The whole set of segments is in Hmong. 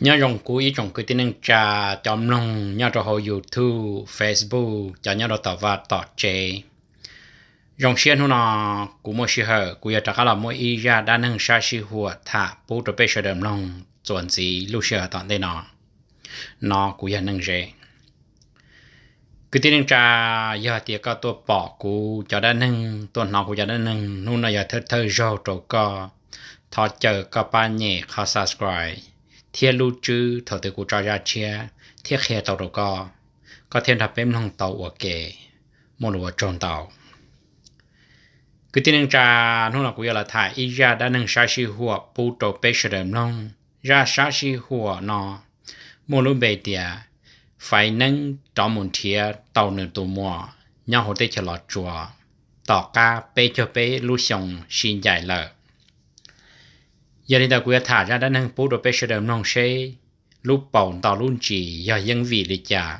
Nyob zoo kuv ib tsoom kwv tij neej tsa, cov mloog nyob rau hauv YouTube, Facebook, cov nyob rau tom vaj tom tsev. Zoo siab hnub no kuv muaj sij hawm kuv yog rov qab los muaj ib zaj dab neeg sab sib huam tham pub rau peb sawv daws mloog txuas ntxiv lub sij hawm tom ntej no. No kuv yog Neej Ze. Kwv tij neej tsa, yog tias koj tuaj pom kuv cov dab neeg, tuaj hnov kuv cov dab neeg hnub no yog thawj thawj zaug rau koj, thov caw koj pab nyem qhov subscribe thiab lub tswb thaum twg kuv tso zaj tshiab thiab qhia tau rau koj, koj thiaj nrog peb mloog tau ua ke. Muaj lus ua tsaug ntau. Kwv tij neej tsa, hnub no kuv yuav los tham ib zaj dab neeg sab sib huam pub rau peb sawv daws mloog. Zaj sab sib huam no muaj lub npe tias Faiv Neeb rov mus nrhiav tau nws tus muam nyob hauv teb chaws Los Tsuas tom qab peb caug peb lub xyoo sib ncaim lawm. Yog li ntawd kuv yuav tham zaj dab neeg pub rau peb sawv daws mloog seb lub paus ntau lub ntsis yog yeeb vim li cas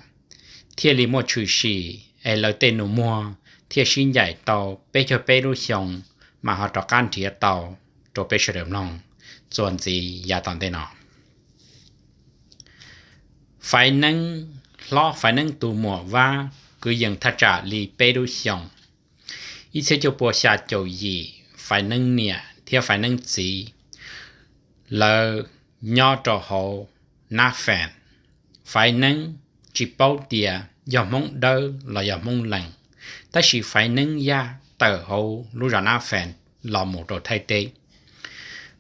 thiaj li muaj tshwm sim es lawv tej nus muag thiaj sib ncaim tau peb caug peb lub xyoo mas ho rov qab nrhiav tau rau peb sawv daws mloog txuas ntxiv yav tom ntej no. Faiv Neeb hlob Faiv Neeb tus muam Vab kwv yees thaj tsam li peb lub xyoos. Ib txhiab cuaj pua xya caum yim, Faiv Neeb niam thiab Faiv Neeb txiv lawv nyob rau hauv Nab Fees. Faiv Neeb tsis paub tias yog Hmoob Dawb los yog Hmoob Lees, tab sis Faiv Neeb yaj tawm hauv lub zos Nab Fees los mus rau Thaib teb.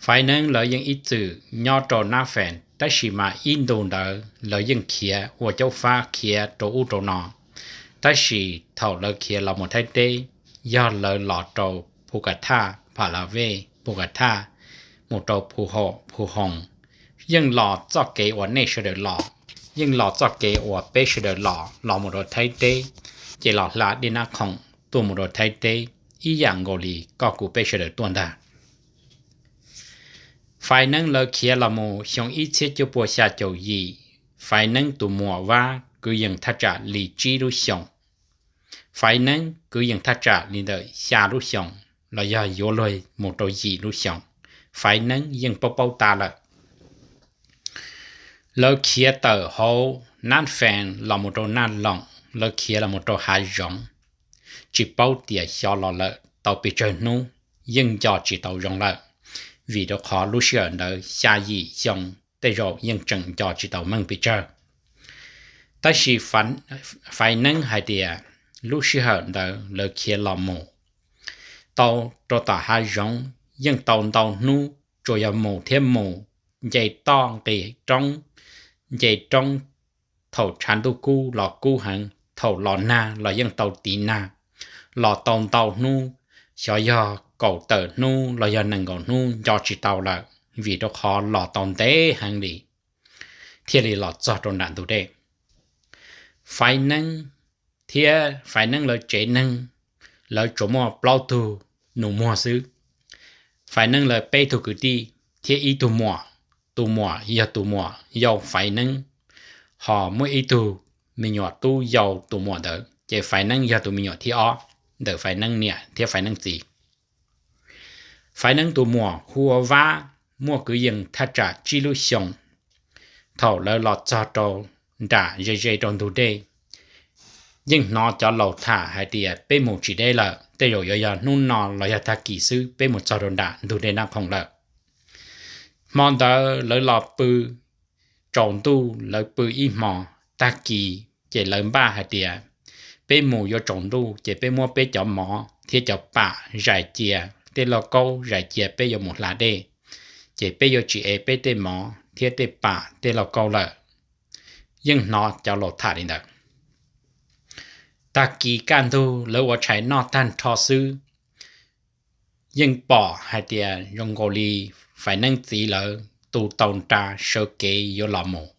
Faiv Neeb lawv yeej ib txwm nyob rau Nab Fees, tab sis mas ib ntus ntawd lawv yeej khiav ua caub fab khiav rau ub rau no, tab sis thaum lawv khiav los mus Thaib teb, yog lawv los rau Phu Ka Thaj, Pha La Vej, Phu Ka Thaj, mus rau Phu Hoos, Phu Hoos, yeej los txoj kev uas nej sawv daws los, yeej los txoj kev uas peb sawv daws los, los mus rau Thaib teb, ces los hla dej Nab Khoom tuaj mus rau Thaib teb, ib yam nkaus li koj kuv peb sawv daws tuaj ntag. Faiv Neeb lawv khiav los mus xyoo ib txhiab cuaj pua xya caum yim, Faiv Neeb tus muam Vab kwv yees thaj tsam li tsib lub xyoos. Faiv Neeb kwv yees thaj tsam li ntawm xya lub xyoos los yog yuav luag mus rau yim lub xyoos, Faiv Neeb yeej paub paub tab lawm. Lawv khiav tawm hauv Nab Fees los mus rau Naj Loos, lawv khiav los mus rau hav zoov, tsis paub tias xyov los lawm tau pes tsawg hnub, yeej nco tsis tau zoo lawm, vim rau qhov lub sij hawm ntawd xya yim xyoo tej zaum yeej tseem nco tsis tau meej pes tsawg. Tab sis Faiv Neeb hais tias lub sij hawm ntawd lawv khiav los mus tau rau tom hav zoov yeej tau ntau hnub, tsuas yog mus thiab mus, nce toj nqis roob, nce roob, thaum tshav ntuj kub los kub heev, thaum los nag los yeej tau tiv nag, los tau ntau hnub, xyov yog kaum tawm hnub los yog nees nkaum hnub nco tsis tau lawm, vim rau qhov los tau ntev heev li, thiaj li los txog rau nram ntug dej. Faiv Neeb thiab Faiv Neeb lawv tsev neeg, lawv tsuas muaj plaub tug nus muag xwb. Faiv Neeb lawv peb tug kwv tij thiab ib tug muam, tus muam yog tus muam yau Faiv Neeb, ho muaj ib tug me nyuam tub yau tus muam ntawd, ces Faiv Neeb yog tus me nyuam thib ob ntawm Faiv Neeb niam thiab Faiv Neeb txiv. Faiv Neeb tus muam hu ua Vab, muaj kwv yees thaj tsam tsib lub xyoos. Thaum lawv los txog rau nram ze ze rau ntug dej, yeej hnov cov laus tham hais tias peb mus tsis deb lawm, tej zaum yuav yog hnub no los yog tag kis xwb peb mus txog rau nram ntug dej Nab Khoom lawm. Hmo ntawd lawv los pw, tsaus ntuj lawv pw ib hmo, tag kis ces lawv npaj hais tias peb mus yuav tsaus ntuj ces peb muab peb cov mov thiab cov pam zais cia, tej lauj kaub zais cia peb yuav mus hla dej, ces peb yuav tsis ev peb tej mov thiab tej pam tej lauj kaub lawm. Yeej hnov cov laus tham li ntawd. Tag kis kaj ntug lawv ua tshais noj tag nrho xwb, yeej pom hais tias zoo nkaus li Faiv Neeb txiv lawv tu tau nra sawv kev yuav los mus.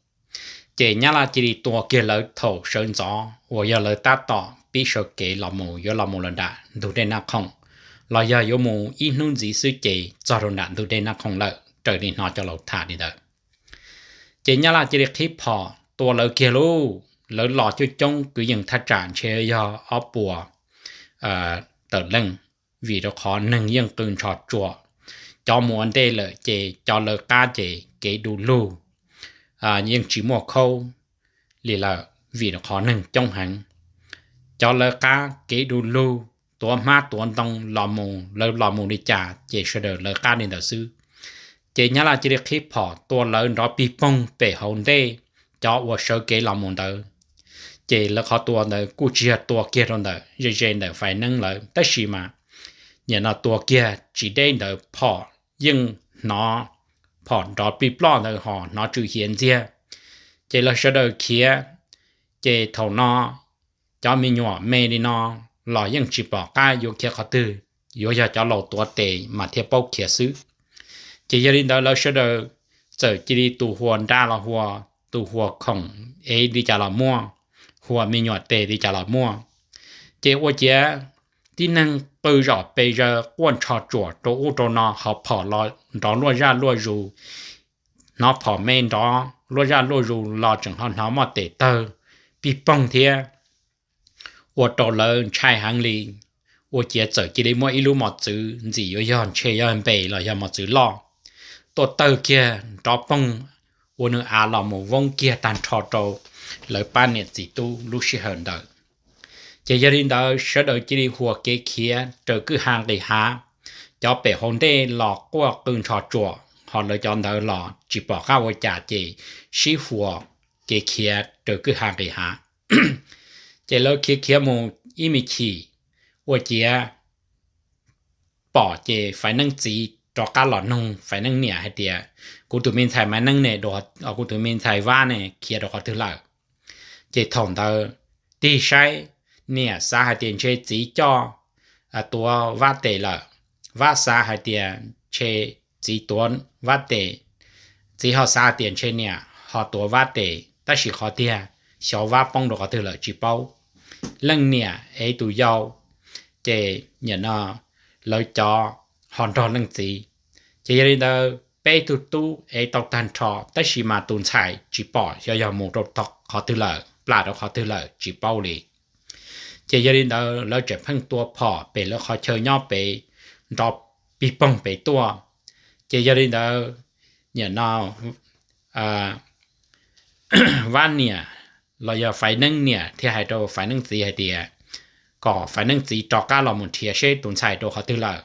Ces Nyab Laj cia li tua kiag lawv thaum sawv ntxov uas yog lawv tab tom pib sawv kev los mus yuav los mus los nram ntug dej Nab Khoom, los yog yuav mus ib hnub ntxiv xwb ces txog rau nram ntug dej Nab Khoom lawm, raws li hnov cov laus tham li ntawd. Ces Nyab Laj cia li qhib phom tua lawv kiag lauj, lawv los coob coob kwv yees thaj tsam ntshe yog ob puas tawm leej, vim rau qhov neeg yeej qw ntsho tsuas. Cov mus ua ntej lawm ces cov lawv qab ces kev du lug, yeej tsis muaj khaub li lawm vim qhov neeg coob heev. Cov lawv qab kev du lug, tuav hmab tuav ntoo los mus, lawv los mus li cas ces sawv daws lawv qab li ntawd xwb. Ces Nyab Laj cia li qhib phom tua lawv nrov pig poog pem hauv ntej cov uas sawv kev los mus ntawd. Ces lawv qhov tua ntawd kuj tsis yog tua kiag rau ntawm ze ze ntawm Faiv Neeb lawv, tab sis mas nim no tua kiag tsis deb ntawd phom yeej hnov, phom nrov plig ploj ntawd ho hnov tsw hiav ntxiag. Ces lawv sawv daws khiav, ces thaum no cov me nyuam me li no los yeej tsis pom qab yuav khiav qhov twg, yuav yog cov laus tuav tes mas thiaj paub khiav xwb. Ces yog li ntawd lawv sawv daws txawm cia li tus huas nra los huas, tus huas khoom ev li cas los muaj, huas me nyuam tes li cas los muaj. Ces ua ciav tib neeg qw zom pes zaws quaj ntsho tsuam rau ub rau no, ho phom los nrov luaj zaj luaj zus, hnov phom me nrov luaj zaj luaj zus los tseem ho hnov muaj tes tawg pig poog thiab, ua rau lawv ntshai heev li. Ua ciav txawm cia li muaj ib lub mos txwv ntxim yuav yog ntshe yog npe los yog mos txwv loj tuaj tawg kiag nrov poog ua nws av los mus voob kiag tag nrho rau lawv pab niam txiv tub lub sij hawm ntawd. Ces yog li ntawd sawv daws cia li huas kev khiav raws kwj ha nqis hav. Cov pem hauv ntej los quaj qw ntsho tsuam, ho lawv cov ntawd los tsis pom qab ua cas ces sib huas kev khiav raws kwj ha nqis hav. Ces lawv khiav khiav mus ib me chim, ua ciav pom ces Faiv Neeb txiv rov qab los noog Faiv Neeb niam hais tias, kuv tus me ntxhais Maiv Neeb ne, kuv tus me ntxhais Vab ne khiav rau qhov twg lawm? Ces thaum ntawd tig saib, niam xav hais tias ntshe txiv coj tuav Vab tes lawm. Vab xav hais tias ntshe txiv tuav Vab tes. Txiv ho xav tias ntshe niam ho tuav Vab tes, tab sis qhov tiag xyov Vab poob rau qhov twg lawm tsis paub. Leej niam ev tus yau, ces nim no lawv cov ho nrog leej txiv. Ces yog li ntawd peb tug tub ev tau tag nrho, tab sis mas tus ntxhais tsis pom xyov yog mus rau qhov twg lawm, plam rau qhov twg lawm tsis paub li. Ces yog li ntawd lawv tseem pheej tua phom pem lawv qhov chaw nyob pem, nrov pig poog pem tuaj. Ces yog li ntawd nim no Vab niam los yog Faiv Neeb niam thiaj hais rau Faiv Neeb txiv hais tias kom Faiv Neeb txiv rov qab los mus nrhiav seb tus ntxhais rau qhov twg lawm.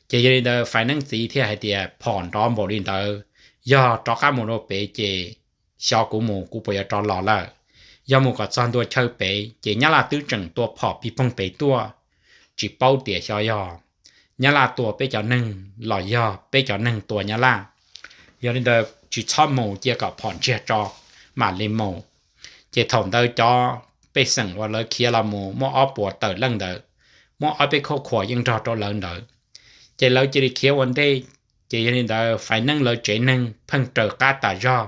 Ces yog li ntawd Faiv Neeb txiv thiaj hais tias phom nrov npaum li ntawd, yog rov qab mus rau pem ces xyov kuv mus kuv puas yuav rov los lawm. Yog mus kom txog ntua chaw pem ces Nyab Laj twb tseem tua phom pig poog pem tuaj, tsis paub tias xyov yog Nyab Laj tua peb cov neeg los yog peb cov neeg tua Nyab Laj. Yog li ntawd tsis txhob mus, cia kom phom ntsiag tso mam li mus. Ces thaum ntawd cov pej xeem uas lawv khiav los mus muaj ob puas tawm leej ntawd, muaj ob peb khub khuas yeej nrog rau lawv ntawd. Ces lawv cia li khiav ua ntej. Ces yog li ntawd Faiv Neeb lawv tsev neeg pheej raws qab tas zog.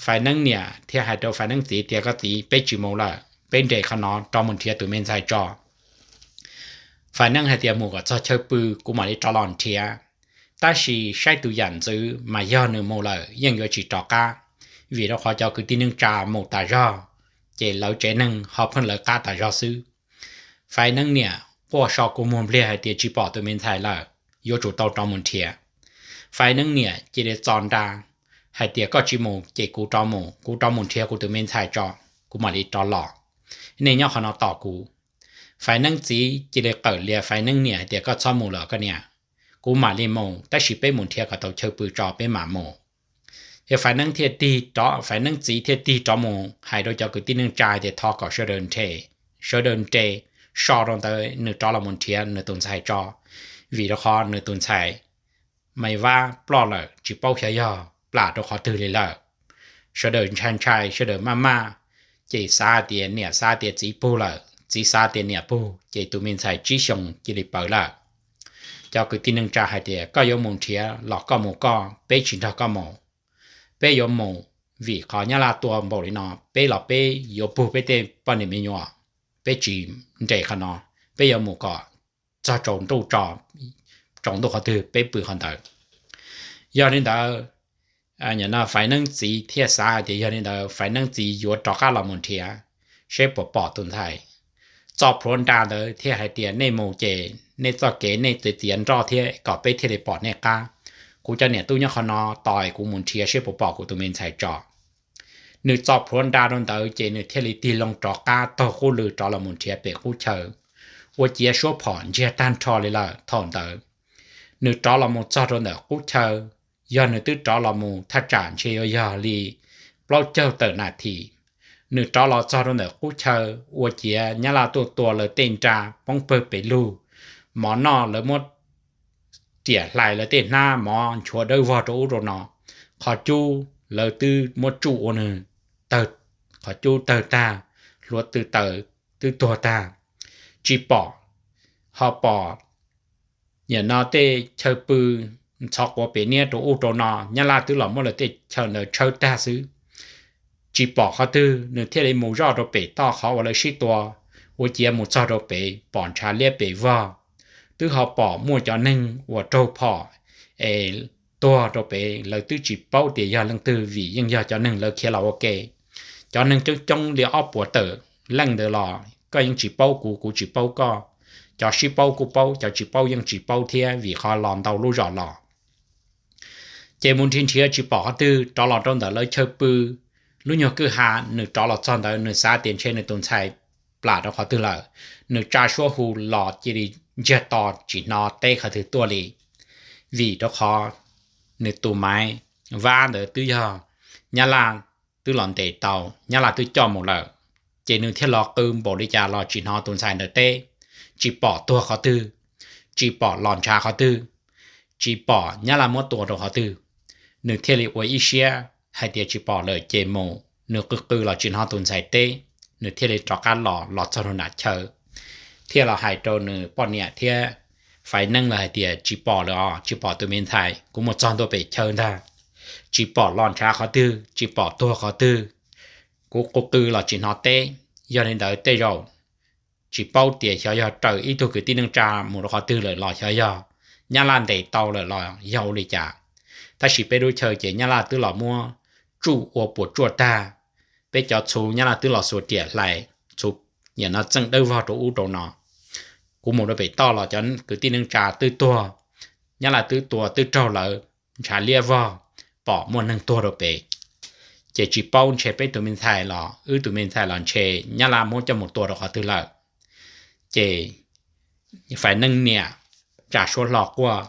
Faiv Neeb niam thiaj hais rau Faiv Neeb txiv tias, koj txiv, peb tsis mus lawm, peb nres qhov no rov mus nrhiav tus me ntxhais tso. Faiv Neeb hais tias, mus kom txog chaw pw kuv mam li rov los nrhiav. Tab sis saib tus yam ntxwv mas yog nws mus lawm yeej yuav tsis rov qab, vim rau qhov cov kwv tij neej tsa mus tas zog, ces lawv tsev neeg ho pheej lawv qab tas zog xwb. Faiv Neeb niam quaj so kua muag npliag hais tias tsis pom tus me ntxhais lawm, yuav tsum tau rov mus nrhiav. Faiv Neeb niam cia li txo nra hais tias, koj tsis mus ces kuv rov mus, kuv rov mus nrhiav kuv tus me ntxhais tso, kuv mam li rov los. Nej nyob qhov no tos kuv. Faiv Neeb txiv cia li qawm lias Faiv Neeb niam hais tias, koj txhob mus lawm koj niam, kuv mam li mus, tab sis peb mus nrhiav kom tau chaw pw tso peb mam mus. Ces Faiv Neeb thiaj tig rov, Faiv Neeb txiv thiaj tig rov mus hais rau cov kwv tij neej tsa hais tias thov kom sawv daws nres, sawv daws nres so rau ntawd nws rov los mus nrhiav nws tus ntxhais tso, vim rau qhov nws tus ntxhais Maiv Vab ploj lawm tsis paub xyov yog plam rau qhov twg li lawm. Sawv daws ntshai ntshai, sawv daws maj maj, ces xav hais tias niam xav tias txiv pug lawm, txiv xav tias niam pug, ces tus me ntxhais tsib xyoos cia li pawv lawm. Cov kwv tij neej tsa hais tias koj yuav mus nrhiav los koj mus koj, peb tsis nrog koj mus. Peb yuav mus vim qhov Nyab Laj tua npaum li no, peb los peb yuav pug peb tej poj niam me nyuam, peb tsis nres qhov no, peb yuav mus kom txog tsaus ntuj tso, tsaus ntuj qhov twg peb pw qhov ntawd. Yog li ntawd, Faiv Neeb txiv thiaj xav hais tias yog li ntawd Faiv Neeb txiv yuav rov qab los mus nrhiav seb puas pom tus ntxhais. Txo plhuav nra ntawd thiaj hais tias nej mus ces nej txoj kev nej txiav txiav nroj thiab kom peb thiaj li pom nej qab. Kuv cov niam tub nyob qhov no tos kuv mus nrhiav seb puas pom kuv tus me ntxhais tso. Nws txo plhuav nra rau ntawd ces nws thiaj li tig loo rov qab taug qub lw rov los mus nrhiav pem qub chaw, ua ciav suab phom ntsiag tag nrho li lawm. Thaum ntawd nws rov los mus txog rau ntawm qub chaw, yog nws twb rov los mus thaj tsam ntshe yuav yog li plaub caug tawm nas this. Nws rov los txog rau ntawm qub chaw, ua ciav nyab laj tuaj tua lawv tej nra poob pawg pes lug, mov noj lawv muab riam hlais lawv tej hnab mov nchuav dawb vog rau ub rau no. Qhov cub lawv twb muab tsuj ua nws, qhov cub tawg tag, hluav taws twb tuag tag. Tsis pom, ho pom nim no tej chaw pw ntxhov quav pem niab rau ub rau no, nyab laj twb los muab lawv tej chaw ntawd tshawb tag xwb. Tsis pom qhov twg, nws thiaj li mus zoj rau pem toj qhov uas lawv sib tua, ua ciav mus txog rau pem pom ntshav liab pes vog. Twb ho pom muaj cov neeg uas raug phom es tuag rau pem, lawv twb tsis paub tias yog leej twg vim yeej yog cov neeg lawv khiav los ua ke. Cov neeg coob coob li ob puas tawm leej ntawd los koj yeej tsis paub kuv, kuv tsis paub koj. Cov sib paub kuj paub, cov tsis paub yeej tsis paub thiab vim qhov los ntau lub zos los. Ces mus nrhiav nrhiav tsis pom qhov twg, rov los rau ntawm lawv chaw pw, lub nyuag kwj ha. Nws rov los txog ntawd nws xav tias ntshe nws tus ntxhais plam rau qhov twg lawm. Nws tsa suab hu los cia li ntsiag to, tsis hnov teb qhov twg tuaj li, vim rau qhov nws tus maiv vab ntawd twb yog nyab laj twb los ntes tau, nyab laj twb coj mus lawm. Ces nws thiaj los qw npaum li cas los tsis hnov tus ntxhais ntawd teb, tsis pom tuag qhov twg, tsis pom los ntshav qhov twg, tsis pom nyab laj muab tua rau qhov twg. Nws thiaj li ua ib siab hais tias tsis pom lawm ces mus. Nws qw qw los tsis hnov tus ntxhais teb, nws thiaj li rov qab los, los txog rau nram chaw, thiaj los hais rau nws poj niam thiab faiv neeb lawm hais tias tsis pom lawm os, tsis pom tus me ntxhais, kuv mus txog ntua pem chaw ntag, tsis pom los ntshav qhov twg, tsis pom tuag qhov twg, kuv qw qw los tsis hnov teb. Yog li ntawd tej zaum tsis paub tias xyov yog raws ib tug kwv tij neej tsa mus rau qhov twg lawm los xyov yog nyab laj ntes tau lawm los yog ua li cas. Tab sis peb lub chaw ces nyab laj twb los muab tsuj ua puas tsuaj tag, peb cov txhuv nyab laj twb los xuas riam hlais, txhuv nim no txeej dawb vog rau ub rau no. Kuv mus rau pem toj los cov kwv tij neej tsa twb tuag, nyab laj twb tua twb raug lawv, ntshav liab vog, pom muaj neeg tuag rau pem. Ces tsis paub ntshe peb tus me ntxhais los wb tus me ntxhais los ntshe nyab laj muab coj mus tua rau qhov twg lawm. Ces faiv neeb niam tsa suab hlo quaj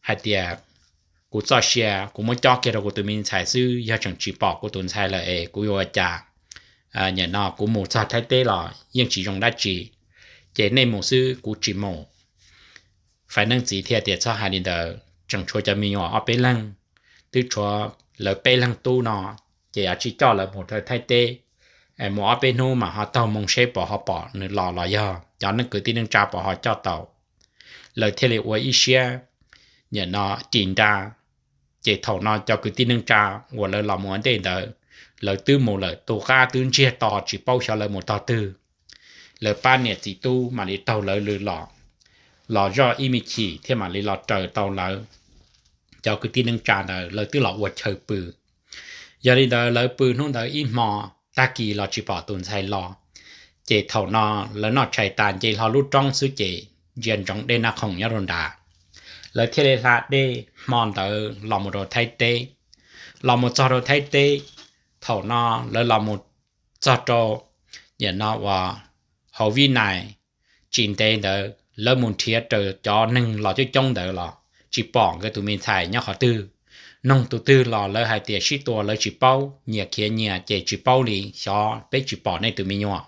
hais tias kuv txoj sia kuv muab cob kiag rau kuv tus me ntxhais xwb, yog tseem tsis pom kuv tus ntxhais lawm es kuv yuav ua cas? Nim no kuv mus txog Thaib teb los yeej tsis zoo dab tsi, ces nej mus xwb kuv tsis mus. Faiv neeb txiv thiaj tias txhob hais li ntawd, tseem tshuav cov me nyuam ob peb leeg, twb tshuav lawv peb leeg tub no, ces yuav tsis coj lawv mus rau Thaib teb, mus ob peb hnub mas ho taug moo seb puas ho pom nws los los yog cov neeg kwv tij neej tsa puas ho coj tau. Lawv thiaj li ua ib siab nim no ris nra. Ces thaum no cov kwv tij neej tsa uas lawv los mus ua ntej ntawd, lawv twb mus lawm, tus qab twb ntsiag to tsis paub xyov lawv mus tog twg. Lawv pab niam txiv tub mam li taug lawv lw los, los zoj ib me chim thiaj mam li los raws tau lawv. Cov kwv tij neej tsa ntawd lawv twb los ua chaw pw. Yog li ntawd lawv pw hnub ntawd ib hmo, tag kis los tsis pom tus ntxhais los. Ces thaum no lawv noj tshais tas nce hlo lub roob xwb ces ntsia ntsoov dej Naj Khoom nyob rau nrad. Lawv thiaj li hla dej hmo ntawd los mus rau Thaib teb. Los mus txog rau Thaib teb, thaum no lawv los mus txog rau nim no uas hauv Vib Nais, tsis ntev ntawd lawv mus nrhiav raws cov neeg los coob coob ntawd los tsis pom nkawd tus me ntxhais nyob qhov twg. Noog tus twg los lawv hais tias sib tua lawv tsis paub, nyias khiav nyias ces tsis paub li, xyov peb tsis pom nej tus me nyuam.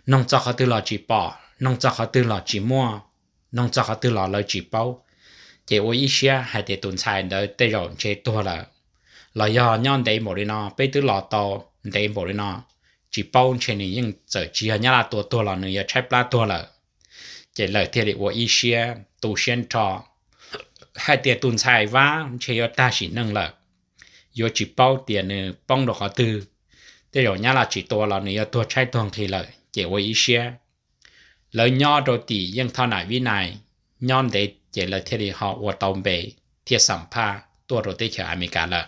Noog txog qhov twg los tsis pom, noog txog qhov twg los tsis muaj, noog txog qhov twg los lawv tsis paub. Ces ua ib siab hais tias tus ntxhais ntawd tej zaum ntshe tuag lawm, los yog nyob ntev npaum li no, peb twb los tau ntev npaum li no, tsis paub, ntshe nws yeej txawm tsis yog nyab laj tua tuag los nws yog tshaib plab tuag lawm. Ces lawv thiaj li ua ib siab tu siab nrho hais tias tus ntxhais Vab ntshe yuav tag sim neej lawm, yuav tsis paub tias nws poob rau qhov twg, tej zaum nyab laj tsis tua los nws yuav tuag tshaib tuag nqhis lawm, ces ua ib siab. Lawv nyob rau tim Yeej Thoj Nam Vib Nais nyob ntev ces lawv thiaj li ho ua tau npe thiaj xam phaj tuaj rau teb chaws Amelikas lawm.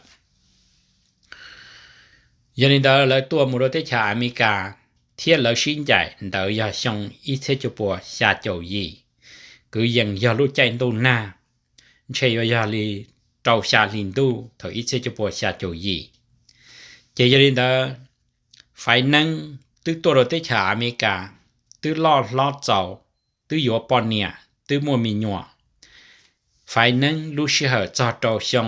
Yog li ntawd lawv tuaj mus rau teb chaws Amelikas, thiab lawv sib ncaim ntawd yog xyoo ib txhiab cuaj puas xya caum yim, kwv yees yog lub caij ntuj nag, ntshe yuav yog li rau xya hli ntuj thaum ib txhiab cuaj puas xya caum yim. Ces yog li ntawd, Faiv Neeb twb tuaj rau teb chaws Amelikas, twb loj hlob txaus, twb yuav poj niam, twb muaj me nyuam. Faiv Neeb lub sij hawm txog rau xyoo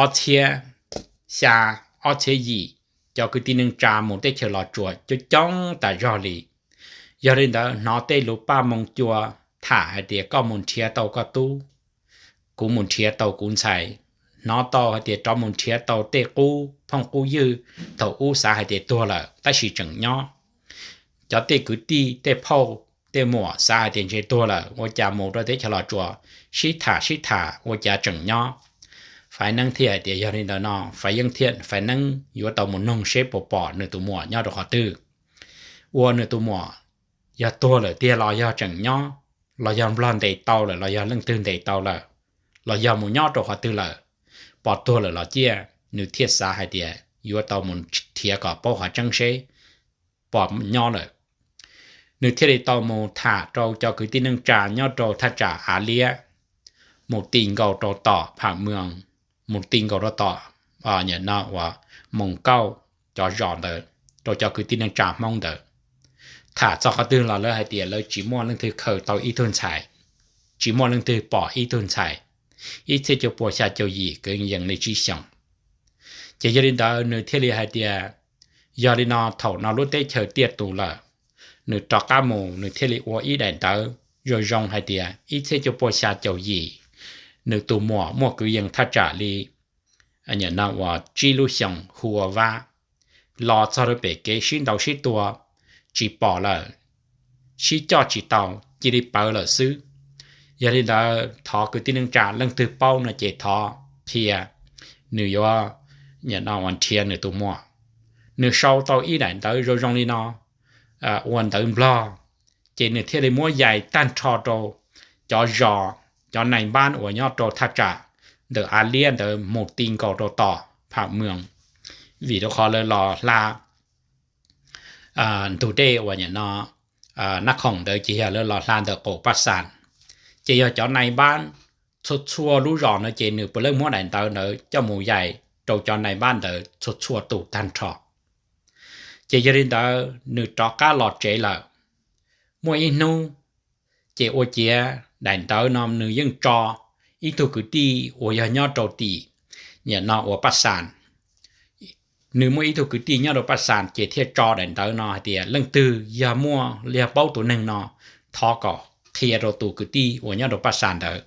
ob txhiab xya, ob txhiab yim, cov kwv tij neej tsa mus teb chaws Los Tsuas coob coob tas zog li. Yog li ntawd hnov tej lus paj moo cua tham hais tias koj mus nrhiav tau koj tub, kuv mus nrhiav tau kuv ntxhais, hnov tau hais tias rov mus nrhiav tau tej qub phooj qub ywg thaum ub xav hais tias tuag lawm tab sis tseem nyob. Cov tej kwv tij tej phauj tej muam xav hais tias ntshe tuag lawm ua cas mus rau teb chaws Los Tsuas sib tham sib tham ua cas tseem nyob. Faiv Neeb thiaj hais tias yog li ntawd no Faiv Yeeb thiab Faiv Neeb yuav tau mus noog seb puas pom nws tus muam nyob rau qhov twg, ua nws tus muam yog tuag lawm tiag los yog tseem nyob, los yog nplog ntes tau lawm los yog leej twg ntes tau lawm, los yog mus nyob rau qhov twg lawm, pom tuag lawm los ciaj, nws thiaj xav hais tias yuav tau mus nrhiav kom paub qhov tseeb seb pom nyob lawm. Nws thiaj li tau mus tham rau cov kwv tij neej tsa nyob rau thaj tsam Av Liab, mus ti nkaus rau tom Pham Mws, mus ti nkaus rau tom, nim no uas Moos Kauj cov zos ntawd, rau cov kwv tij neej tsa Hmoob ntawd. Tham txog qhov twg los lawv hais tias lawv tsis muaj leej twg khaws tau ib tug ntxhais, tsis muaj leej twg pom ib tug ntxhais, ib txhiab cuaj pua xya caum yim kwv yees li tsib xyoos. Ces yog li ntawd nws thiaj li hais tias, yog li no thaum no lub teb chaws tiaj tus lawm, nws rov qab mus nws thiaj li ua ib daim ntawv zoo zoo hais tias ib txhiab cuaj pua xya caum yim, nws tus muam muaj kwv yees thaj tsam li, nim no uas tsib lub xyoos hu ua Vab, los txog rau pem kev sib ntaus sib tua, tsis pom lawm, sib coj tsis tau, cia li pawv lawm xwb. Yog li ntawd thov kwv tij neej tsa leej twg paub no ces thov qhia, nws yuav, nim no uas nrhiav nws tus muam. Nws sau tau ib daim ntawv zoo zoo li no, ua ntawv nplog, ces nws thiaj li muab yais tag nrho rau cov zos, cov nais npab uas nyob rau thaj tsam ntawm Av Liab ntawd mus ti nkaus rau tom Pham Mws, vim rau qhov lawv los hla ntug dej uas nim no Nab Khoom ntawd ces yog lawv los hla ntawm qaum Paj Xas. Ces yog cov nais npab txhua txhua lub zos no ces nws puav leej muab daim ntawv ntawd coj mus yais rau cov nais npab ntawd txhua txhua tus tag nrho. Ces yog li ntawd nws rov qab los tsev lawm. Muaj ib hnub, ces ua ciav daim ntawv no nws yeej tso ib tug kwv tij uas yog nyob rau tim, nim no uas Paj Xas. Nws muaj ib tug kwv tij nyob rau Paj Xas ces thiaj tso daim ntawv no hais tias leej twg yog muaj, yog paub tus neeg no, thov kom qhia rau tus kwv tij uas nyob rau Paj Xas ntawd.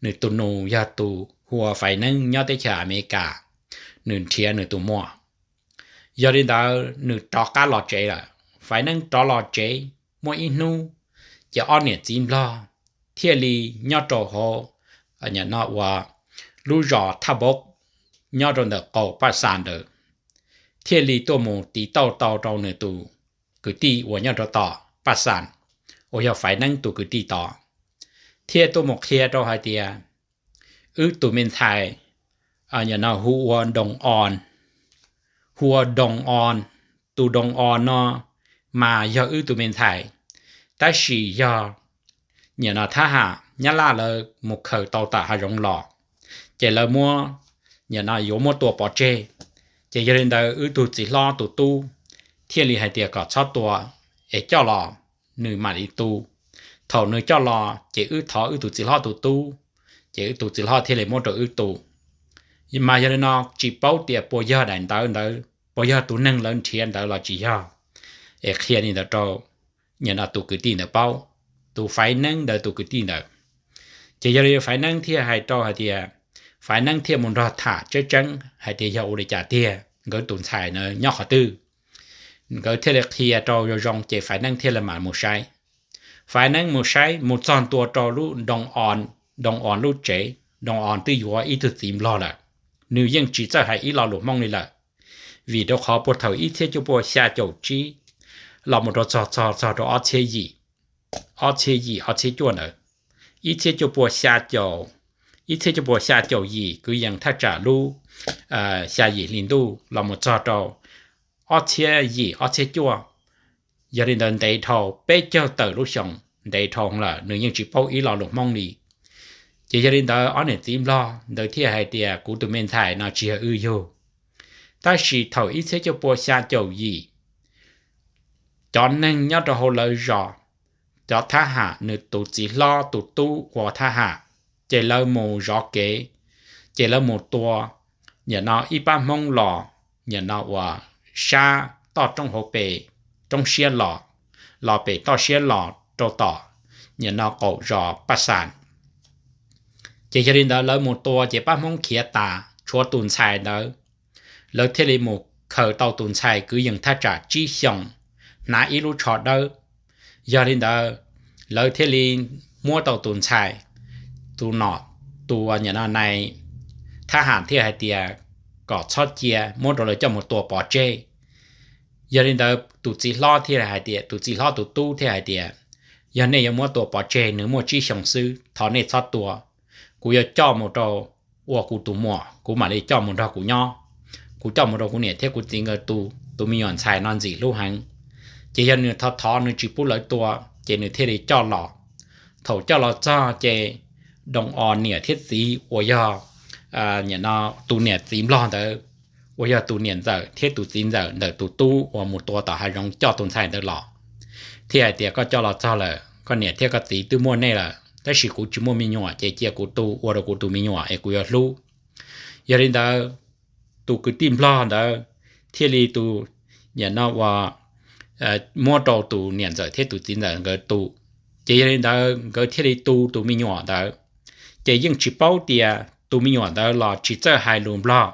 Nws tus nus yog tus hu ua Faiv Neeb nyob teb chaws Amelikas, nws nrhiav nws tus muam. Yog li ntawd nws rov qab los tsev lawm. Faiv Neeb rov los tsev muaj ib hnub, ces ob niam txiv nplog thiaj li nyob rau hauv, nim no uas lub zos Thaj Npaub, nyob rau ntawm qaum Paj Xas ntawd, thiaj li tuaj mus tiv tauj tau rau nws tus kwv tij uas nyob rau tom Paj Xas, uas yog Faiv Neeb tus kwv tij tod, thiaj tuaj mus qhia rau hais tias wb tus me ntxhais, nim no hu ua Doos Os, hu ua Doos Os, tus Doos Os no mas yog wb tus me ntxhais, tab sis yog, nim no thab ham Nyab Laj lawv mus khaws tau tom hav zoov los, ces lawv muab, nim no yuav muab tua pov tseg. Ces yog li ntawd wb tug txiv hlob tus tub thiaj li hais tias kom txhob tua, es coj los nws mam li tu. Thaum nws coj los ces wb thov wb tus txiv hlob tus tub, ces wb tus txiv hlob thiaj li muab rau wb tu. Mas yog li no tsis paub tias puas yog daim ntawv ntawd, puas yog tus neeg lawv nrhiav ntawd los tsis yog, es qhia li ntawd rau, nim no tus kwv tij ntawd paub, tus Faiv Neeb ntawd tus kwv tij ntawd. Ces yog li Faiv Neeb thiaj hais rau hais tias, Faiv Neeb thiaj mus nrog tham tseeb tseeb hais tias yog ua li cas tiag, nkawd tus ntxhais na nyob qhov twg. Nkawd thiaj li qhia rau zoo zoo ces Faiv Neeb thiaj li mam mus saib. Faiv Neeb mus saib mus txog ntua rau lub Doos Os, Doos Os lub tsev, Doos Os twb yuav ib tug txiv nplog lawm. Nws yeej tsis txawj hais ib lo lus Hmoob li lawm, vim rau qhov puag thaum ib txhiab cuaj pua xya caum tsib los mus rau txog txog txog rau ob txhiab yim, ob txhiab yim ob txhiab cuaj ntawd, ib txhiab cuaj pua xya caum, ib txhiab cuaj pua xya caum yim kwv yees thaj tsam lub xya yim hli ntuj los mus txog rau ob txhiab yim ob txhiab cuaj. Yog li ntawd ntev dhau peb caug tawm lub xyoos, ntev dhau lawm nws yeej tsis paub ib lo lus Hmoob li. Ces yog li ntawd ob niam txiv nplog ntawd thiaj hais tias kuv tus me ntxhais no tsis yog wb yug, Tab sis thaum ib txhiab cuaj pua xya caum yim, cov neeg nyob rau hauv lawv zos, cov thab ham nws tus txiv hlob tus tub ua thab ham, ces lawv mus zov kev, ces lawv mus tua, nim no ib pab Hmoob los, nim no uas sab toj roob hauv pes, roob siab los, los pem toj siab los rau tom, nim no qaum zos Paj Xas. Ces yog li ntawd lawv mus tua ces pab Hmoob khiav tas, tshuav tus ntxhais ntawd, lawv thiaj li mus khaws tau tus ntxhais kwv yees thaj tsam tsib xyoos, hnav ib lub tsho dawb. Yog li ntawd, lawv thiaj li muab tau tus ntxhais, tus nom, tus nim no nai thab ham thiaj hais tias kom txhob cia, muab rau lawv coj mus tua pov tseg. Yog li ntawd tus txiv hlob thiaj hais tias, tus txiv hlob tus tub thiaj hais tias, yog nej yuav muab tua pov tseg, nws muaj tsib xyoos xwb, thov nej txhob tua, kuv yuav coj mus rau ua kuv tus muam, kuv mam li coj mus nrog kuv nyob. Kuv coj mus rau kuv niam thiab kuv txiv nkawd tu, tus me nyuam ntxhais no ntxim hlub heev. Ces yog nws thov thov nws tsis pub lawv tua, ces nws thiaj li coj los. Thaum coj los txog ces Doo Os niam thiab txiv uas yog, nim no tus niam txiv nplog ntawd, uas yog tus niam ntxawm thiab tus txiv ntxawm ntawm tus tub uas mus tua tom hav zoov coj tus ntxhais ntawd los, thiaj hais tias koj coj los txog lawm, koj niam thiab koj txiv twb muaj nej lawm, tab sis kuv tsis muaj me nyuam, ces cia kuv tu ua rau kuv tus me nyuam es kuv yuav hlub. Yog li ntawd, tus kwv tij nplog ntawd thiaj li tu, nim no uas muab rau tus niam ntxawm thiab tus txiv ntxawm nkawd tu. Ces yog li ntawd nkawd thiaj li tu tus me nyuam ntawd. Ces yeej tsis paub tias tus me nyuam ntawd los tsis txawj hais lus nplog,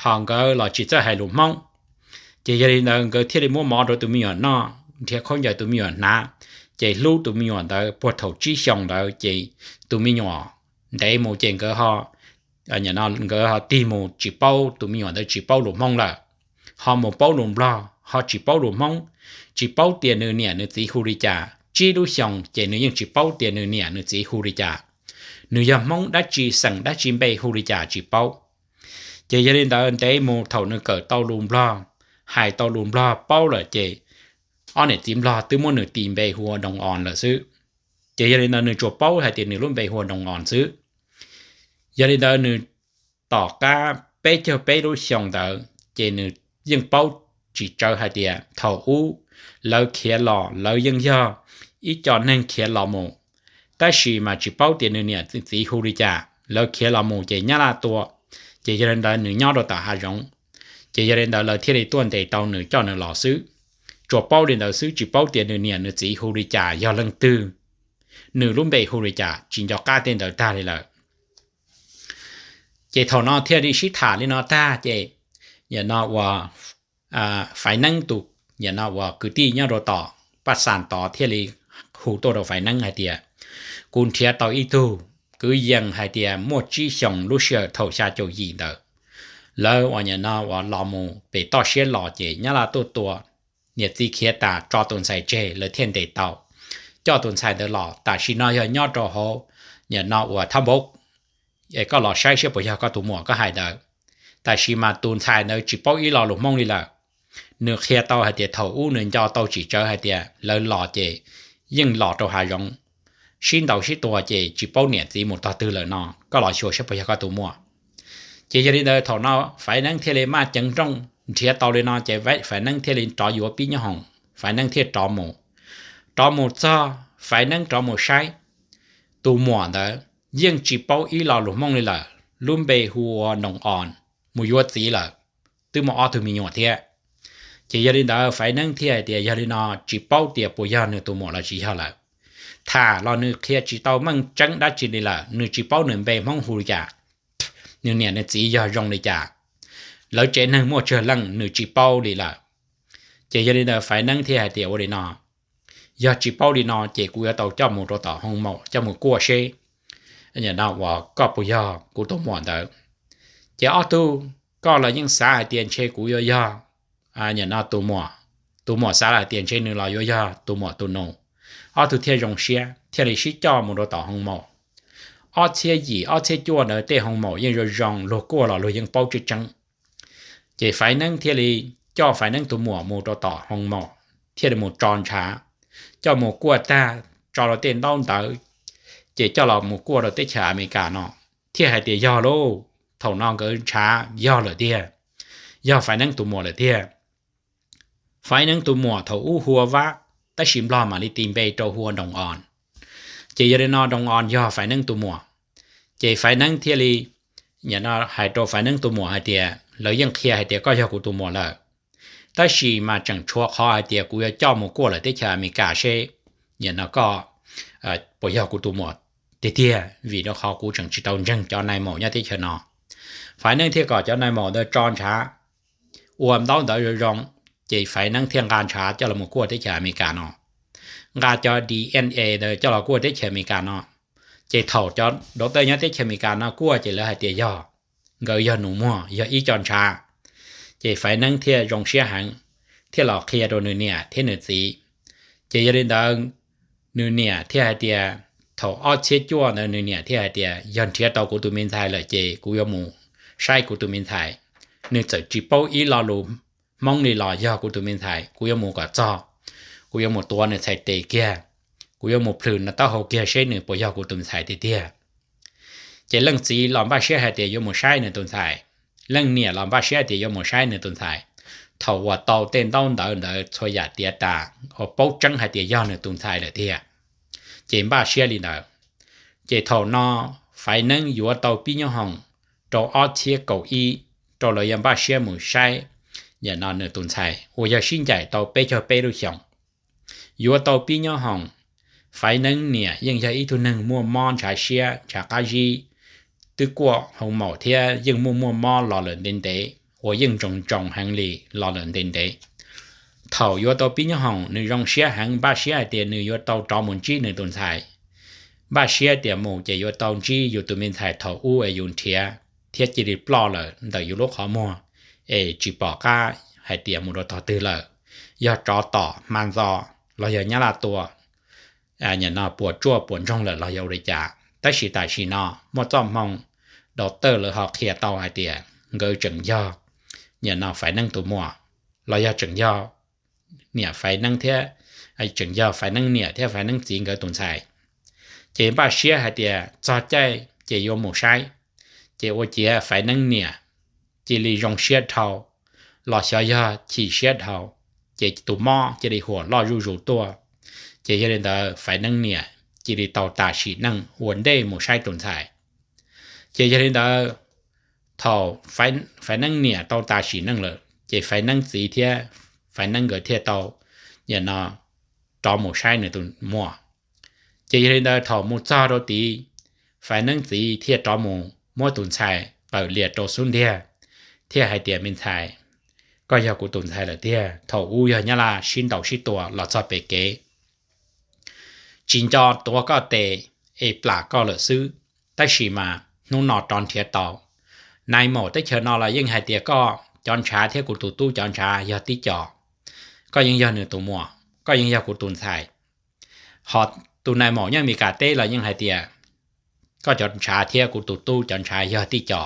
ho nkawd los tsis txawj hais lus Hmoob. Ces yog li ntawd nkawd thiaj li muab mov rau tus me nyuam noj, nrhiav khaub ncaws tus me nyuam hnav, ces hlub tus me nyuam ntawd puag thaum tsib xyoos ntawd. Ces tus me nyuam ntev mus ces nkawd ho, nkawd ho tig mus tsis paub, tus me nyuam ntawd tsis paub lus Hmoob lawm, ho mus paub lus nplog, ho tsis paub lus Hmoob, tsis paub tias nws niam nws txiv hu li cas. Tsib lub xyoos ces nws yeej tsis paub tias nws niam nws txiv hu li cas. Nws yog Hmoob dab tsi, xeem dab tsi, npe hu li cas tsis paub. Ces yog li ntawd ntev mus thaum nws kawm tau lus nplog, hais tau lus nplog paub lawm ces ob niam txiv nplog twb muab nws tis npe hu ua Doo Os lawm xwb. Ces yog li ntawd nws tsuas paub hais tias nws lub npe hu ua Doo Os xwb. Yog li ntawd nws tom qab peb caug peb lub xyoo ntawd ces nws yeej paub tsis tsawv hais tias thaum ub lawv khiav los lawv yeej yog ib co neeg khiav los mus, tab sis mas tsis paub tias nws niam txiv hu li cas, lawv khiav los mus ces Nyab Laj tua, ces yog li ntawd nws nyob rau tom hav zoov. Ces yog li ntawd lawv thiaj li tuaj ntes tau nws coj nws los xwb. Tsuas paub li ntawd xwb, tsis paub tias nws niam nws txiv hu li cas, yog leej twg, nws lub npe hu li cas, tsis nco qab tej ntawd tag li lawm. Ces thaum no thiaj li sib tham li no tag ces nim no uas Faiv Neeb tus, nim no uas kwv tij nyob rau tom Paj Xas tod thiaj li hu tuaj rau Faiv Neeb hais tias, kuv nrhiav tau ib tug kwv yees hais tias muaj tsib xyoos lub sij hawm thaum xya caum yim ntawd, lawv uas nim no uas los mus pem toj siab los ces Nyab Laj tuaj tua, niam txiv khiav tas tso tus ntxhais tseg lawv thiaj ntes tau, coj tus ntxhais ntawd los. Tam sim no yog nyob rau hauv nim no uas Thab Npaum, es koj los saib seb puas yog koj tus muam koj hais ntawd. Tam sim mas tus ntxhais ntawd tsis paub ib lo lus Hmoob li lawm. Nws qhia tau hais tias thaum ub nws nco tau tsis tsawv hais tias lawv los ces yeej los rau hav zoov, sib ntaus sib tua ces tsis paub niam txiv mus tog twg lawm no, koj los xyuas saib puas yog koj tus muam. Ces yog li ntawd thaum no Faiv Neeb thiaj li maj ceev nrooj nrhiav tau li no ces Faiv Neeb thiaj li rov yuav Pib Nyob Hoom, Faiv Neeb thiaj rov mus. Rov mus txog, Faiv Neeb rov mus saib, tus muam ntawd yeej tsis paub ib lo lus Hmoob li lawm, lub npe hu ua Noos Os, mus yuav txiv lawm, twb muaj ob tug me nyuam thiab. Ces yog li ntawd Faiv Neeb thiaj hais tias yog li no tsis paub tias puas yog nws tus muam los tsis yog lawm. Tham los nws qhia tsis tau meej tseeb dab tsi li lawm, nws tsis paub nws npe Hmoob hu li cas, nws niam nws txiv yog zoo li cas, lawv tsev neeg muaj tsawg leej nws tsis paub li lawm. Ces yog li ntawd Faiv Neeb thiaj hais tias ua li no, yog tsis paub li no ces kuv yuav tau coj mus rau tom hoo maum coj mus kuaj seb uas koj puas yog kuv tus muam ntawd. Ces ob tug, koj los yeej xav hais tias ntshe kuv yuav yog tus muam, tus muam xav los hais tias ntshe nws los yuav yog tus muam tus nus. Ob tug thiaj zoo siab thiaj li sib coj mus rau tom hoo maum. Ob txhiab yim ob txhiab cuaj ntawd tej hoo maum yeej zoo zoo, luag kuaj los luag yeej paub tseeb tseeb. Ces Faiv Neeb thiaj li coj Faiv Neeb tus muam mus rau tom hoo maum, thiaj li mus tso ntshav, coj mus kuaj tag, tso rau tej ntaub ntawv, ces coj los mus kuaj rau teb chaws Amelikas no, thiaj hais tias yog lauj. Thaum no nkawd ntshav yog lawm tiag, yog Faiv Neeb tus muam lawm tiag. Faiv Neeb tus muam thaum ub hu ua Vab, tab sis Nplog mam li tis npe rau hu ua Nroos Os. Ces yog li no Nroos Os yog Faiv Neeb tus muam. Ces Faiv Neeb thiaj li hais rau Faiv Neeb tus muam hais tias, lawv yeej qhia hais tias koj yog kuv tus muam lawm, tab sis mas tseem tshuav qhov hais tias kuv yuav coj mus kuaj lawm teb chaws Amelikas seb koj puas yog kuv tus muam tiag tiag, vim rau qhov kuv tseem tsis tau ntseeg cov nai maum nyob teb chaws no. Faiv Neeb thiaj kom cov nai maum ntawd tso ntshav ua ntaub ntawv zoo zoo, ces Faiv Neeb thiaj nqa ntshav coj los kuaj teb chaws Amelikas no, nqa cov D N A ntawd coj los kuaj teb chaws Amelikas no. Ces thaum cov doctor nyob teb chaws Amelikas no kuaj ces lawv hais tias yog, nkawd yog nus muag, yog ib co ntshav. Ces Faiv Neeb thiaj zoo siab heev, thiaj los qhia rau nws niam thiab nws txiv. Ces yog li ntawd, nws niam thiaj hais tias, thaum ob txhiab cuaj ntawd nws niam thiaj hais tias yog nrhiav tau kuv tus me ntxhais lawm ces kuv yuav mus saib kuv tus me ntxhais. Nws txawm tsis paub ib lo lus Hmoob li los yog kuv tus me ntxhais, kuv yuav mus kom txog, kuv yuav mus tuav nws txhais tes kiag, kuv yuav mus plhws nws taub hau kiag seb nws puas yog kuv tus me ntxhais tiag tiag. Ces leej txiv los npaj siab hais tias yuav mus saib nws tus ntxhais, leej niam los npaj siab tias yuav mus saib nws tus ntxhais. Thaum uas tau tej ntaub ntawv ntawd txhua yam tiav tas, uas paub tseeb hais tias yog nws tus ntxhais lawm tiag, ces npaj siab li ntawd. Ces thaum no Faiv Neeb yuav tau Pib Nyob Hoom rau ob txhiab kaum ib, rau lawv yog npaj siab mus saib, yam no nws tus ntxhais uas yog sib ncaim tau peb caug peb lub xyoos. Yuav tau Pib Nyob Hoom, Faiv Neeb niam yeej yog ib tug neeg muaj mob ntshav siab ntshav qab zib, twb kuaj hoo maum thiab yeej muaj muaj mob los lawm ntev ntev, uas yeej ntsoos ntsoos heev li los lawm ntev ntev. Thaum yuav tau Pib Nyob Hoom nws zoo siab heev, npaj siab hais tias nws yuav tau rov mus ntsib nws tus ntxhais, npaj siab tias mus ces yuav tau ntsib yus tus me ntxhais thaum ub es yus nrhiav thiab cia li ploj lawm ntawm yus lub qhov muag, es tsis pom qab hais tias mus rau tog twg lawm, yog tsov tom hma ntxo los yog nyab laj tua, no puas tsuaj puas ntsoog lawm los yog ua li cas. Tab sis tam sim no muaj txoj hmoo, doctor lawv ho qhia tau hais tias nkawd tseem yog, no Faiv Neeb tus muam, los yog tseem yog niam Faiv Neeb thiab, tseem yog Faiv Neeb niam thiab Faiv Neeb txiv nkawd tus ntxhais. Ces npaj siab hais tias txog caij ces yuav mus saib. Ces ua ciav Faiv Neeb niam cia li zoo siab dhau, los xyov yog chim siab dhau, ces tus mob cia li huam loj zuj zus tuaj. Ces yog li ntawd Faiv Neeb niam cia li tau tas sim neej ua ntej mus saib tus ntxhais. Ces yog li ntawd, thaum Faiv Neeb niam tau tas sim neej lawm ces Faiv Neeb txiv thiab Faiv Neeb nkawd thiaj tau, no rov mus saib nws tus muam. Ces yog li ntawd thaum mus txog rau tid, Faiv Neeb txiv thiaj rov mus muab tus ntxhais qawm lias rau xub ntiag, thiaj hais tias me ntxhais, koj yog kuv tus ntxhais lawm tiag. Thaum ub yog nyab laj sib ntaus sib tua los txog pem kev, tsis nco tuav koj tes es plam koj lawm xwb, tab sis mas hnub no rov nrhiav tau. Nai maum teb chaws no los yeej hais tias koj cov ntshav thiab kuv tus tub cov ntshav yog tib co, koj yeej yog nws tus muam, koj yeej yog kuv tus ntxhais. Ho tus nai maum nyob Amelikas teb los yeej hais tias koj cov ntshav thiab kuv tus tub cov ntshav yog tib co,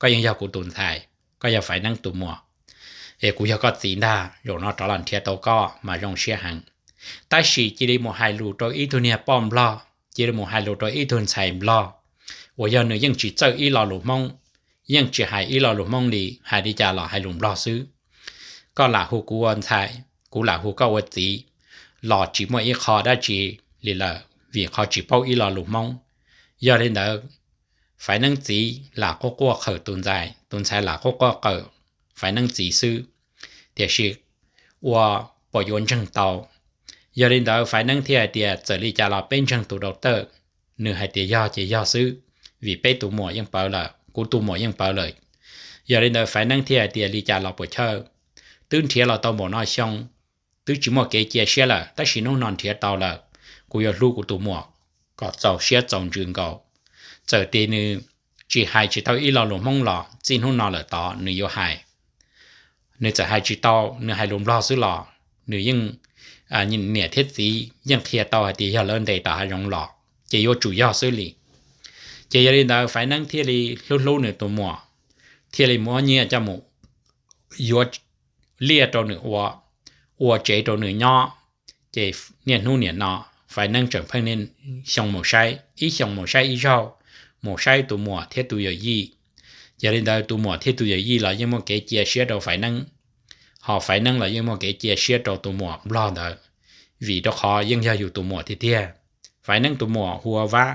koj yeej yog kuv tus ntxhais, koj yog Faiv Neeb tus muam, es kuv yog koj txiv ntag, zaum no rov los nrhiav tau koj mas zoo siab heev. Tab sis cia li mus hais lus rau ib tug niag poj nplog, cia li mus hais lus rau ib tug ntxhais nplog uas yog nws yeej tsis txawj ib lo lus Hmoob, yeej tsis hais ib lo lus Hmoob li, hais li cas los hais lus nplog xwb. Koj lam hu kuv ua ntxhais, kuv lam hu koj ua txiv, los tsis muaj ib qho dab tsi li lawm vim qhov tsis paub ib lo lus Hmoob. Yog li ntawd, Faiv Neeb txiv lam quaj quaj qhawm tus ntxhais, tus ntxhais lam quaj quaj qhawm Faiv Neeb txiv xwb, tiam sis ua puas yuav ntseeg tau. Yog li ntawd Faiv Neeb thiaj hais tias txawm li cas los peb ntseeg tus doctor, nws hais tias yog ces yog xwb, vim peb tus muam yeej pawv lawm, kuv tus muam yeej pawv lawm. Yog li ntawd Faiv Neeb thiaj hais tias li cas los puas chawj, twb nrhiav los tau npaum no xyoo, twb tsis muaj kev cia siab lawm, tab sis hnub no nrhiav tau lawm, kuv yuav hlub kuv tus muam kom txaus siab txaus ntsws nkaus. Txawm tias nws tsis hais tsis tau ib lo lus Hmoob los txij hnub no lawm tod nws yuav hais. Nws txawm hais tsis tau, nws hais lus nplog xwb los nws yeej, niam thiab txiv yeej qhia tau hais tias yog lawv ntes tom hav zoov los, ces yuav tsum yog xwb li. Ces yog li ntawd Faiv Neeb thiaj li hlub hlub nws tus muam, thiaj li muab nyiaj coj mus yuav liaj rau nws ua, ua tsev rau nws nyob. Ces niaj hnub nim no Faiv Neeb tseem pheej niaj xyoo mus saib, ib xyoos mus saib ib zaug, mus saib tus muam thiab tus yawm yij. Yog li ntawd tus muam thiab tus yawm yij los yeej muaj kev cia siab rau Faiv Neeb, ho Faiv Neeb los yeej muaj kev cia siab rau tus muam Nplog ntawd, vim rau qhov yeej yog yus tus muam tiag tiag. Faiv Neeb tus muam hu ua Vab,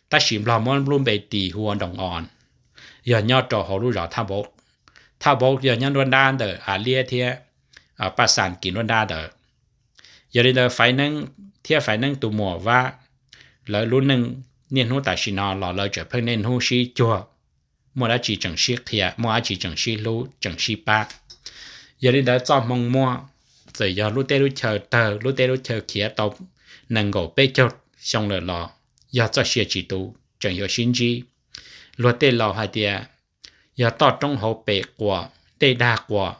tab sis Nplog muab lub npe tis hu ua Nroos Os, yog nyob rau hauv lub zos Thaj Npaub. Thaj Npaub yog nyob nruab nrab ntawm Av Liab thiab Paj Xas kis nruab nrab ntawd. Yog li ntawd Faiv Neeb thiab Faiv Neeb tus muam Vab, lawv lub neej niaj hnub tam sim no los lawv tseem pheej niaj hnub sib cuag, muaj dab tsi tseem sib qhia, muaj dab tsi tseem sib hlub tseem sib pab. Yog li ntawd txoj hmoo muaj, txawm yog lub teb lub chaw tawg, lub teb lub chaw khiav tau nees nkaum peb caug xyoo lawm los yog txoj sia tsis tu tseem yuav sib ntsib. Luag tej laus hais tias yog toj roob hauv pes quas, dej dag quas,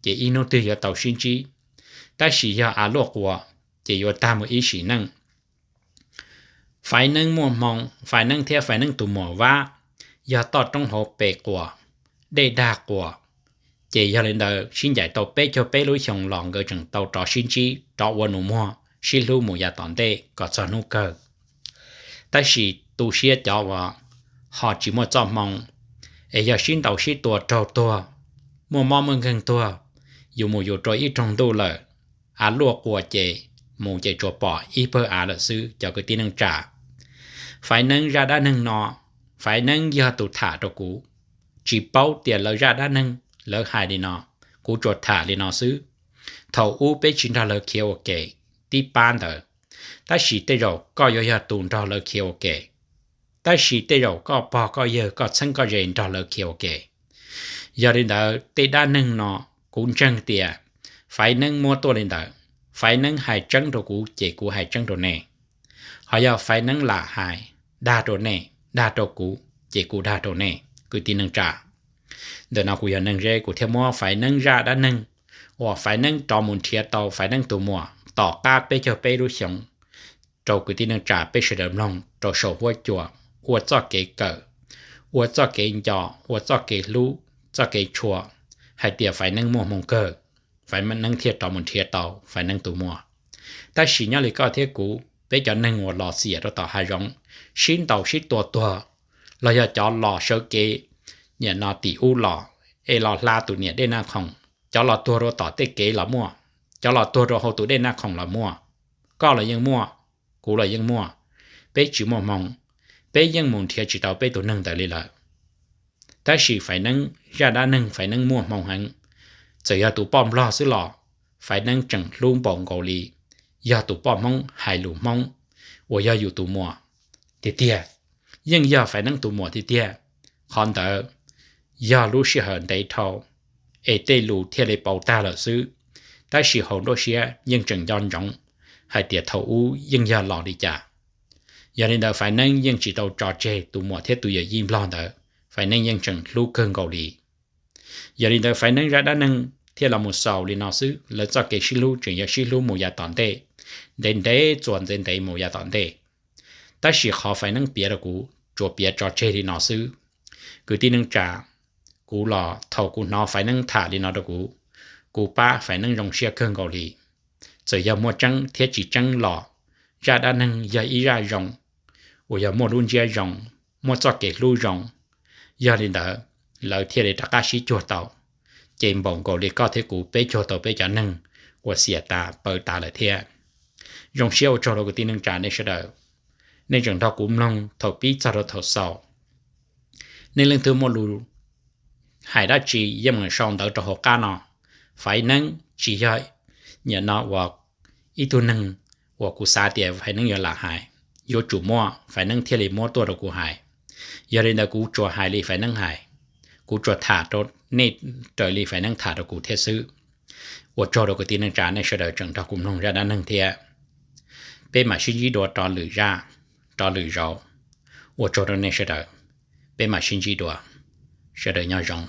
ces ib hnub twg yuav tau sib ntsib, tab sis yog av luaj quas ces yuav tag mus ib sim neej. Faiv Neeb muaj hmoo, Faiv Neeb thiab Faiv Neeb tus muam Vab, yog toj roob hauv pes quas, dej dag quas, ces yog li ntawd sib ncaim tau peb caug peb lub xyoos los nkawd tseem tau rov sib ntsib, rov ua nus muag sib hlub mus yav tom ntej kom txog hnub kawg. Tab sis tu siab cov uas ho tsis muaj txoj hmoo, es yog sib ntaus sib tua raug tuag, muaj mob muaj nkeeg tuag, yus mus yus rau ib roog ntuj lawm, av luaj quas ces mus ces tsuas pom ib pawg av lawm xwb cov kwv tij neej tsa. Faiv Neeb zaj dab neeg no, Faiv Neeb yog tus tham rau kuv, tsis paub tias lawv zaj dab neeg lawv hais li no, kuv tsuas tham li no xwb. Thaum ub peb tsis nrog lawv khiav ua ke tib pab ntawd, tab sis tej zaum koj yuav yog tus nrog lawv khiav ua ke, tab sis tej zaum koj pog koj yawg koj txheeb koj ze nrog lawv khiav ua ke. Yog li ntawd tej dab neeg no kuv ntseeg tias Faiv Neeb muab tuaj li ntawd. Faiv Neeb hais tseeb rau kuv ces kuv hais tseeb rau nej, ho yog Faiv Neeb lam hais dag rau nej, dag rau kuv ces kuv dag rau nej kwv tij neej tsa. Ntawm no kuv yog Neeg Zeb kuv thiaj muab Faiv Neeb zaj dab neeg uas Faiv Neeb rov mus nrhiav tau Faiv Neeb tus muam tom qab peb caug peb lub xyoos rau kwv tij neej tsa peb sawv daws mloog rau saum huab cua, ua txoj kev kawm, ua txoj kev nco, ua txoj kev hlub, txoj kev tshua, hais tias Faiv Neeb muaj hmoo kawg, Faiv Neeb thiaj rov mus nrhiav tau Faiv Neeb tus muam. Tab sis nyob li koj thiab kuv, peb cov neeg uas los xiam rau tom hav zoov, sib ntaus sib tua tuag, los yog cov los sawv kev niam no tim ub los, es los hla tus niam dej Naj Khoom, cov los tuag rau tom tej kev los muaj, cov los tuag rau hauv tus dej Naj Khoom los muaj, koj los yeej muaj, kuv los yeej muaj. Peb tsis muaj hmoo, peb yeej mus nrhiav tsis tau peb tus neeg ntawd li lawm. Tab sis Faiv Neeb zaj dab neeg Faiv Neeb muaj hmoo heev, txawm yog tus poj Nplog xwb los Faiv Neeb tseem hlub npaum nkaus li yog tus poj Hmoob hais lus Hmoob uas yog yus tus muam tiag tiag, yeej yog Faiv Neeb tus muam tiag tiag. Qhov ntawd yog lub sij hawm ntev dhau es tej lus thiaj li pauv tag lawm xwb, tab sis hauv nruab siab yeej tseem nco ntsoov hais tias thaum ub yeej yog los li cas. Yog li ntawd Faiv Neeb yeej tsis tau tso tseg tus muam thiab tus yawm yij Nplog ntawd, Faiv Neeb yeej tseem hlub kawg nkaus li. Yog li ntawd Faiv Neeb zaj dab neeg thiaj los mus xaus li no xwb, lawv txoj kev sib hlub tseem yuav sib hlub mus yav tom ntej, ntev ntev txuas ntev ntev mus yav tom ntej. Tab sis qhov Faiv Neeb piav rau kuv tsuas piav tso tseg li no xwb. Kwv tij neej tsa, kuv los thaum kuv hnov Faiv Neeb tham li no rau kuv, kuv pab Faiv Neeb zoo siab kawg nkaus li. Txawm yog muaj tseeb thiab tsis tseeb los zaj dab neeg yog ib zaj zoo uas yog muaj lub ntsiab zoo, muaj txoj kev hlub zoo. Yog li ntawd lawv thiaj li rov qab sib cuag tau, ces npaum nkaus li koj thiab kuv peb cuag tau peb cov neeg uas xiam tas paws tas lawm thiab. Zoo siab ua tsaug rau kwv tij neej tsa nej sawv daws, nej tseem nrog kuv mloog thaum pib txog rau thaum xaus. Nej leej twg muaj lus hais dab tsi yeej meem sau ntawv rau hauv qab no. Faiv Neeb tsis yog niam no uas ib tug neeg uas kuv xav tias Faiv Neeb yuav lam hais, yuav tsum muaj Faiv Neeb thiaj li muab tuaj rau kuv hais. Yog li ntawd kuv tsuas hais li Faiv Neeb hais, kuv tsuas tham rau nej raws li Faiv Neeb tham rau kuv thiab xwb. Ua tsaug rau kwv tij neej tsa nej sawv daws tseem nrog kuv mloog zaj dab neeg thiab. Peb mam sib ntsib dua rov lwm zaj, rov lwm zaus. Ua tsaug rau nej sawv daws, peb mam sib ntsib dua. Sawv daws nyob zoo.